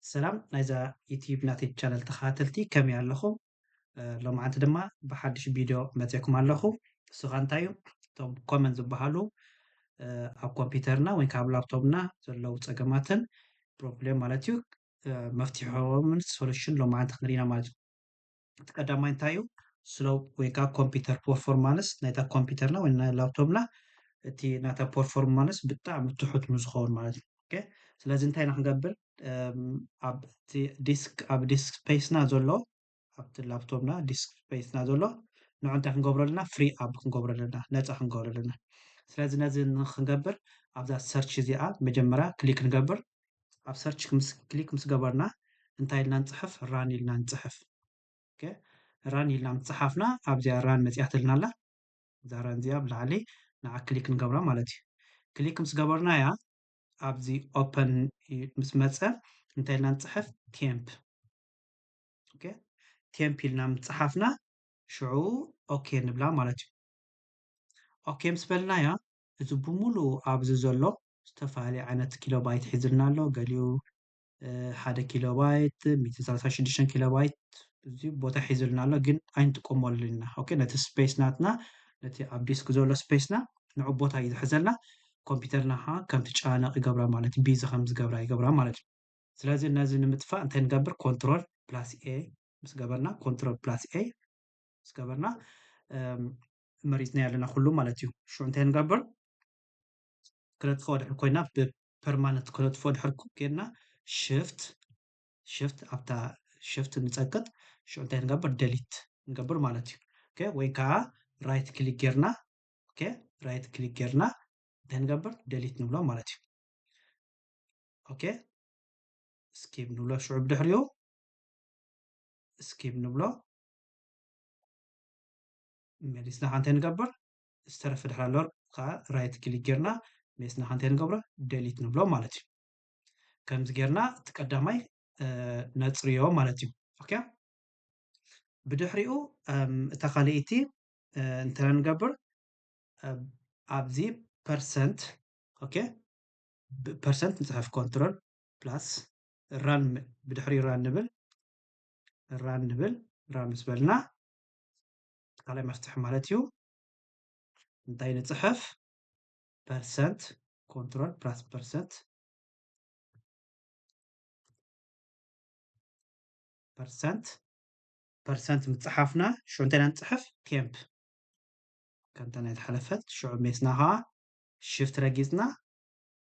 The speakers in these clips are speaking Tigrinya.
ሰላም ናይዛ ዩቲዩብ ናተይ ቻነል ተኸታተልቲ፣ ከመይ ኣለኹም? እ፣ ሎማዓንቲ ድማ ብሓድሽ ቪድዮ መፂአኩም ኣለኹ። እሱ ኸ እንታይ እዩ? እቶም ኮመን ዝበሃሉ፣ እ፣ ኣብ ኮምፒውተርና ወይ ካብ ላፕቶፕና ዘለዉ ፀገማትን ፕሮብሌም ማለት እዩ፣ እ፣ መፍትሒኦምን ሶሉሽን ሎማዓንቲ ክንርኢ ኢና ማለት እዩ። እቲ ቀዳማይ እንታይ እዩ? ስሎው ወይ ከዓ ኮምፒውተር ፐርፎርማንስ ናይታ ኮምፒውተርና ወይ ናይ ላፕቶፕና፣ እቲ ናታ ፐርፎርማንስ ብጣዕሚ ትሑት ምስ ዝኸውን ማለት እዩ። ኦኬ፣ ስለዚ እንታይ ኢና ክንገብር? እም፣ ኣብ እቲ ዲስክ፣ ኣብ ዲስክ ስፔስና ዘሎ፣ ኣብቲ ላፕቶፕና ዲስክ ስፔስና ዘሎ ንዑ እንታይ ክንገብሮ ኣለና? ፍሪ ኣፕ ክንገብሮ ኣለና፣ ነፃ ክንገብሮ ኣለና። ስለዚ ነዚ ንክንገብር ኣብዛ ሰርች እዚኣ መጀመርያ ክሊክ ንገብር። ኣብ ሰርች ምስ ክሊክ ምስ ገበርና እንታይ ኢልና ንፅሕፍ? ራን ኢልና ንፅሕፍ። ኦኬ፣ ራን ኢልና ምስ ፀሓፍና ኣብዚኣ ራን መፂኣትልና ኣላ። እዛ ራን እዚኣ ብላዕሊ ንዓ ክሊክ ንገብራ ማለት እዩ። ክሊክ ምስ ገበርናያ ኣብዚ ኦፐን ምስ መፀ እንታይ ኢልና ንፅሕፍ? ቴምፕ። ኦኬ፣ ቴምፕ ኢልና ምስ ፀሓፍና ሽዑ ኦኬ ንብላ ማለት እዩ። ኦኬ ምስ በልናያ፣ እዚ ብምሉኡ ኣብዚ ዘሎ ዝተፈላለየ ዓይነት ኪሎባይት ሒዝልና ኣሎ። ገሊኡ፣ እ፣ ሓደ ኪሎባይት፣ ሚእትን ሰላሳን ሽዱሽተን ኪሎባይት፣ እዚ ቦታ ሒዝልና ኣሎ፣ ግን ኣይንጥቀመሉን ኢና። ኦኬ፣ ነቲ ስፔስ ናትና፣ ነቲ ኣብ ዲስክ ዘሎ ስፔስና፣ ንዑ ቦታ እዩ ዝሕዘልና። ኮምፒውተርና ኸዓ ከም ትጨናነቕ ይገብራ ማለት እዩ፣ ቢዚ ከም ዝገብራ ይገብራ ማለት እዩ። ስለዚ ነዚ ንምጥፋእ እንታይ ንገብር? ኮንትሮል ፕላስ ኤ ምስ ገበርና፣ ኮንትሮል ፕላስ ኤ ምስ ገበርና፣ እም፣ መሪጽናዮ ኣለና ኩሉ ማለት እዩ። ሽዑ እንታይ ንገብር? ክነጥፍኦ ድሕር ኮይና፣ ብፐርማነንት ክነጥፍኦ ድሕር ኮ-፣ ጌርና፣ ሽፍት፣ ሽፍት ኣብታ ሽፍት ንጸቅጥ። ሽዑ እንታይ ንገብር? ደሊት ንገብር ማለት እዩ። ኦኬ፣ ወይ ከዓ ራይት ክሊክ ጌርና፣ ኦኬ፣ ራይት ክሊክ ጌርና እንታይ ንገብር? ደሊት ንብሎ ማለት እዩ። ኦኬ፣ ስኪፕ ንብሎ። ሽዑ ብድሕሪኡ ስኪፕ ንብሎ። መሊስና ኸዓ እንታይ ንገብር? ዝተረፈ ድሕሪ ኣሎ ከዓ ራይት ክሊክ ጌርና፣ መሊስና ኸዓ እንታይ ንገብሮ? ደሊት ንብሎ ማለት እዩ። ከምዚ ጌርና እቲ ቀዳማይ፣ እ፣ ነጽርዮ ማለት እዩ። ኦኬ፣ ብድሕሪኡ፣ እም፣ እታ ካልኣይቲ፣ እ፣ እንታይ ንገብር? ኣብ-፣ ኣብዚ ፐርሰንት፣ ኦኬ፣ ብ-፣ ፐርሰንት ንጽሕፍ፣ ኮንትሮል ፕላስ ራን ም-፣ ብድሕሪኡ ራን ንብል፣ ራን ንብል፣ ራን ምስ በልና ካልኣይ መፍትሒ ማለት እዩ። እንታይ ንጽሕፍ? ፐርሰንት፣ ኮንትሮል ፕላስ ፐርሰንት፣ ፐርሰንት፣ ፐርሰንት ምጽሓፍና፣ ሽዑ እንታይ ኢና ንጽሕፍ? ቴምፕ። ከምታ ናይ ዝሓለፈት፣ ሽዑ ሜስና ኸዓ ሽፍት ረጊጽና፣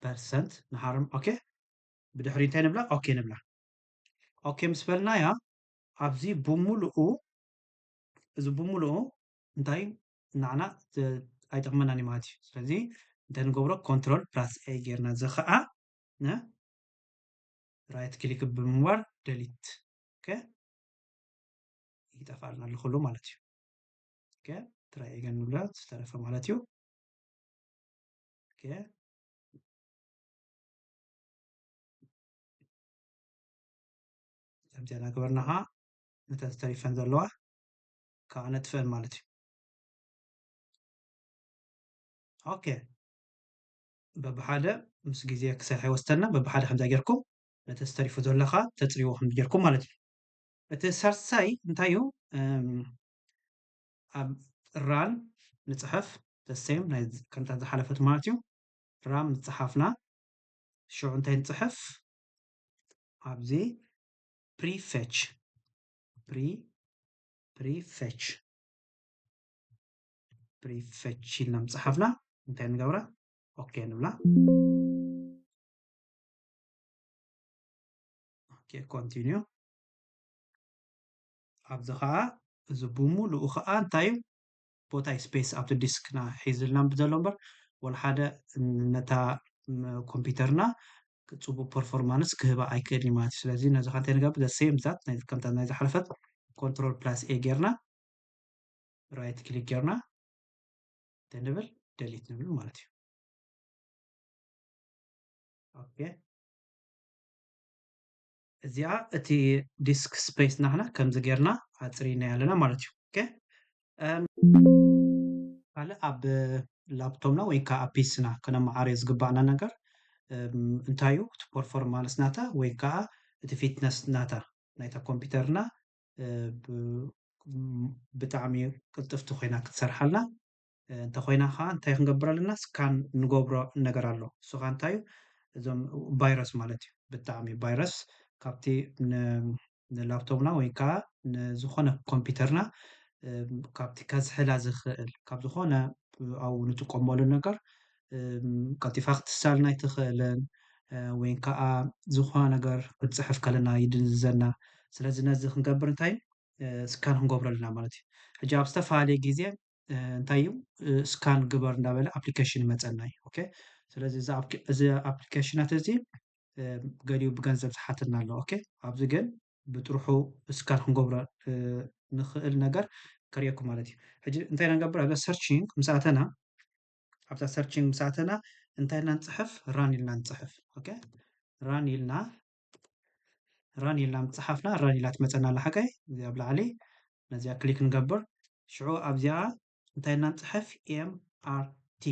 ፐርሰንት ንሃርም። ኦኬ፣ ብድሕሪ እንታይ ንብላ? ኦኬ ንብላ። ኦኬ ምስ በልናያ፣ ኣብዚ ብምሉኡ፣ እዚ ብምሉኡ እንታይ ንዓና ተ-፣ ኣይጠቕመናን እዩ ማለት እዩ። ስለዚ እንታይ ንገብሮ? ኮንትሮል ፕላስ ኤ ጌርና፣ እዚ ኸዓ ን-፣ ራይት ክሊክ ብምግባር ደሊት። ኦኬ፣ ይጠፋልና ኣሎ ኩሉ ማለት እዩ። ኦኬ፣ ትራይ ኤገን ንብሎ ዝተረፈ ማለት እዩ። ኦኬ፣ ከምዚኣ እናገበርና ኸዓ ነተን ዝተሪፈን ዘለዋ ከዓ ነጥፍአን ማለት እዩ። ኦኬ፣ በብሓደ ምስ ግዜ ክሰርሐ ይወስደና። በብሓደ ከምዛ ጌርኩም ነቲ ዝተሪፉ ዘሎ ኸዓ ተጽርይዎ ከም ጌርኩም ማለት እዩ። እቲ ሳልሳይ እንታይ እዩ? እም፣ ኣብ ራን ንጽሕፍ፣ the same ናይ ከምታ ዝሓለፈት ማለት እዩ። ራን ምጽሓፍና፣ ሽዑ እንታይ ንጽሕፍ? ኣብዚ ፕሪፌች፣ ፕሪ-፣ ፕሪፌች፣ ፕሪፌች ኢልና ምጽሓፍና እንታይ ንገብራ? ኦኬ ንብላ። ኦኬ፣ ኮንቲኒዩ። ኣብዚ ኸዓ፣ እዚ ብምሉኡ ኸዓ እንታይ እዩ? ቦታ እዩ፣ ስፔስ ኣብቲ ዲስክና ሒዝልና ብዘሎ እምበር፣ ወላ ሓደ ነታ ም-፣ ኮምፒውተርና ጽቡቕ ፐርፎርማንስ ክህባ ኣይክእልን እዩ ማለት እዩ። ስለዚ ነዚ ኸ እንታይ ንገብር? The same that ናይ፣ ከምታ ናይ ዝሓለፈት ኮንትሮል ፕላስ ኤ ጌርና፣ ራይት ክሊክ ጌርና፣ እንታይ ንብል? ደሊት ንብል ማለት እዩ። ኦኬ። እዚኣ እቲ ዲስክ ስፔስ ናህና ከምዚ ጌርና ኣጽሪናዮ ኣለና ማለት እዩ። ኦኬ። እም፣ ካልእ ኣብ ላፕቶፕና ወይ ከዓ ኣብ ፒስና ከነመዓርዮ ዝግባእና ነገር፣ እም፣ እንታይ እዩ? እቲ ፐርፎርማንስ ናታ ወይ ከዓ እቲ ፊትነስ ናታ ናይታ ኮምፒውተርና እ፣ ብ- ም- ብጣዕሚ ቅልጥፍቲ ኮይና ክትሰርሓልና እ፣ እንተኮይና ከዓ እንታይ ክንገብር ኣለና? ስካን ንገብሮ ነገር ኣሎ። እሱ ከዓ እንታይ እዩ? እዞም ቫይረስ ማለት እዩ። ብጣዕሚ ቫይረስ ካብቲ ን- ንላፕቶፕና ወይ ከዓ ንዝኾነ ኮምፒውተርና እ፣ ካብቲ ከዝሕላ ዝኽእል ካብ ዝኾነ ኣብኡ ንጥቀመሉ ነገር እ፣ ቀልጢፋ ክትሳልና ኣይትኽእልን እ፣ ወይ ከዓ ዝኾነ ነገር ክትፅሕፍ ከለና ይድንዝዘና። ስለዚ ነዚ ክንገብር እንታይ እ፣ ስካን ክንገብሮ ኣለና ማለት እዩ። ሕጂ ኣብ ዝተፈላለየ ግዜ እ፣ እንታይ እዩ እ፣ ስካን ግበር እንዳበለ ኣፕሊኬሽን ይመፀና እዩ። ኦኬ፣ ስለዚ እዚ ኣፕሊ- እዚ ኣፕሊኬሽናት እዚ እ፣ ገሊኡ ብገንዘብ ዝሓተና ኣሎ። ኦኬ፣ ኣብዚ ግን ብጥርሑ ስካን ክንገብሮ እ፣ ንኽእል ነገር ከርእየኩም ማለት እዩ። ሕጂ እንታይ ኢና ንገብር? ኣብዛ ሰርቺንግ ምስ ኣተና ኣብዛ ሰርቺንግ ምስ ኣተና እንታይ ኢልና ንፅሕፍ? ራን ኢልና ንፅሕፍ። ኦኬ፣ ራን ኢልና ራን ኢልና ምፅሓፍና ራን ኢላ ትመፀና ኣላ። ሓቀይ እዚ ኣብ ላዕሊ ነዚኣ ክሊክ ንገብር። ሽዑ ኣብዚኣ እንታይ ኢልና ንፅሕፍ? ኤምኣርቲ።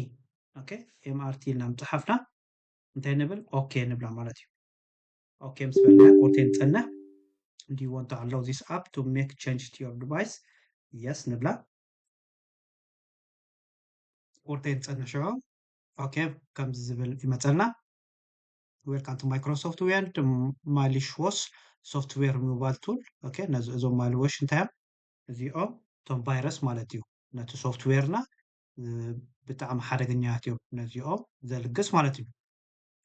ኦኬ፣ ኤምኣርቲ ኢልና ምፅሓፍና እንታይ ንብል? ኦኬ ንብላ ማለት እዩ። ኦኬ ምስ በልና ቁርቴ ንፀንሕ። Do you want to allow this app to make change to your device? የስ ንብላ። ቁርቴ ንፀንሕ ሽዑ። ኦኬ ከምዚ ዝብል ይመፀልና። Welcome to Microsoft Word malicious software removal tool። ኦኬ ነዚ እዞም ማልወሽ እንታይ እዮም? እዚኦም እቶም ቫይረስ ማለት እዩ። ነቲ ሶፍትዌርና እ፣ ብጣዕሚ ሓደገኛት እዮም። ነዚኦም ዘልግስ ማለት እዩ።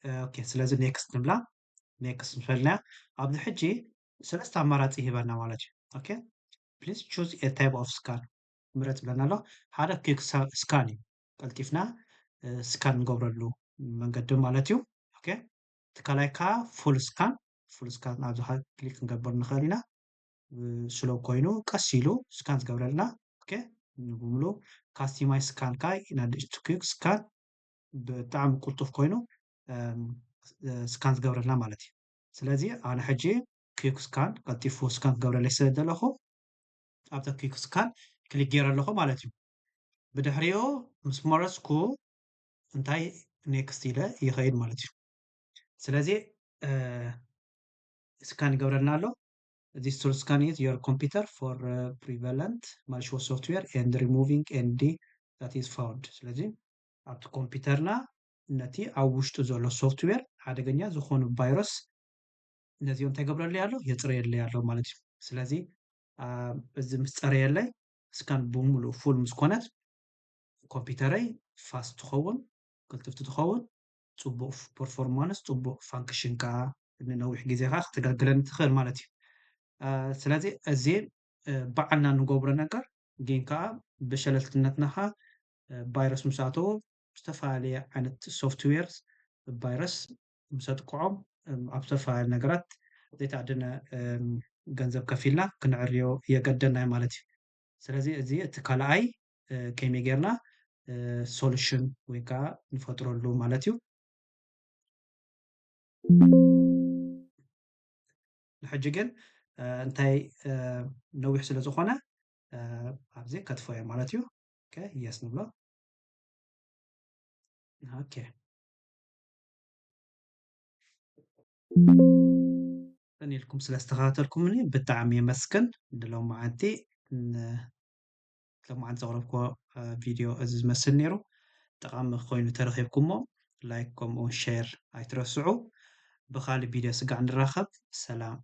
እ፣ ኦኬ ስለዚ ኔክስት ንብላ። ኔክስት ንፈልናያ። ኣብዚ ሕጂ ሰለስተ ኣማራፂ ይህበና ማለት እዩ። ኦኬ please choose a type of scan ምረፅ ብለና ኣሎ። ሓደ ኪክ ስካን እዩ። ቀልጢፍና እ፣ ስካን ንገብረሉ መንገዲ ማለት እዩ። ኦኬ እቲ ካልኣይ ከዓ ፉል ስካን ፉል ስካን ኣብዚ ክሊክ ክንገብር ንኽእል ኢና። ስሎ ኮይኑ ቀስ ኢሉ ስካን ዝገብረልና። ኦኬ ንብምሉ ካስቲማይዝ ስካን ከዓ ኢና ቱ ኪክ ስካን ብጣዕሚ ቁልጡፍ ኮይኑ እም፣ ስካን ዝገብረልና ማለት እዩ። ስለዚ ኣነ ሕጂ ኪክ ስካን ቀልጢፉ ስካን ክገብረለይ ስለ ዘለኹ ኣብዛ ኪክ ስካን ክሊክ ገይረ ኣለኹ ማለት እዩ። ብድሕሪኡ ምስ መረፅኩ እንታይ ኔክስት ኢለ ይኸይድ ማለት እዩ። ስለዚ እ፣ ስካን ይገብረልና ኣሎ። This tool scan is your computer for uh, prevalent malicious software and removing any that is found። ስለዚ ኣብቲ ኮምፒውተርና ነቲ ኣብ ውሽጡ ዘሎ ሶፍትዌር ሓደገኛ ዝኾኑ ቫይረስ ነዚኦም እንታይ ገብረለይ ኣሎ? የፅረየለይ ኣሎ ማለት እዩ። ስለዚ አ፣ እዚ ምስ ፀረየለይ ስካን ብምሉእ ፉል ምስ ኮነት ኮምፒውተረይ ፋስት ትኸውን፣ ቅልጥፍቲ ትኸውን፣ ፅቡቕ ፐርፎርማንስ፣ ፅቡቕ ፋንክሽን ከዓ ንነዊሕ ግዜ ከዓ ክትገልግለኒ ትኽእል ማለት እዩ። አ፣ ስለዚ እዚ እ፣ ባዕልና ንገብሮ ነገር ግን ከዓ ብሸለልትነትና ከዓ እ፣ ቫይረስ ምስ ኣተዎ ዝተፈላለየ ዓይነት ሶፍትዌር ቫይረስ ምስ ኣጥቅዖም እም፣ ኣብ ዝተፈላለዩ ነገራት ዘይተኣደነ እም፣ ገንዘብ ከፊልና ክንዕርዮ የገደና እዩ ማለት እዩ። ስለዚ እዚ እቲ ካልኣይ እ፣ ከመይ ጌርና ሶሉሽን ወይ ከዓ ንፈጥረሉ ማለት እዩ። ንሕጂ ግን እ፣ እንታይ እ፣ ነዊሕ ስለ ዝኾነ እ፣ ኣብዚ ከጥፎ እየ ማለት እዩ። ኦኬ የስ ንብሎ። ኦኬ ቀኒልኩም ስለ ዝተኸታተልኩምኒ ብጣዕሚ የመስግን። ንሎማዓንቲ ን- ሎማዓንቲ ዘቕረብኩዎ እ፣ ቪድዮ እዚ ዝመስል ነይሩ። ጠቓሚ ኮይኑ ተረኺብኩሞ ላይክ ከምኡ እውን ሼር ኣይትረስዑ። ብኻልእ ቪድዮ ስጋዕ ንራኸብ። ሰላም።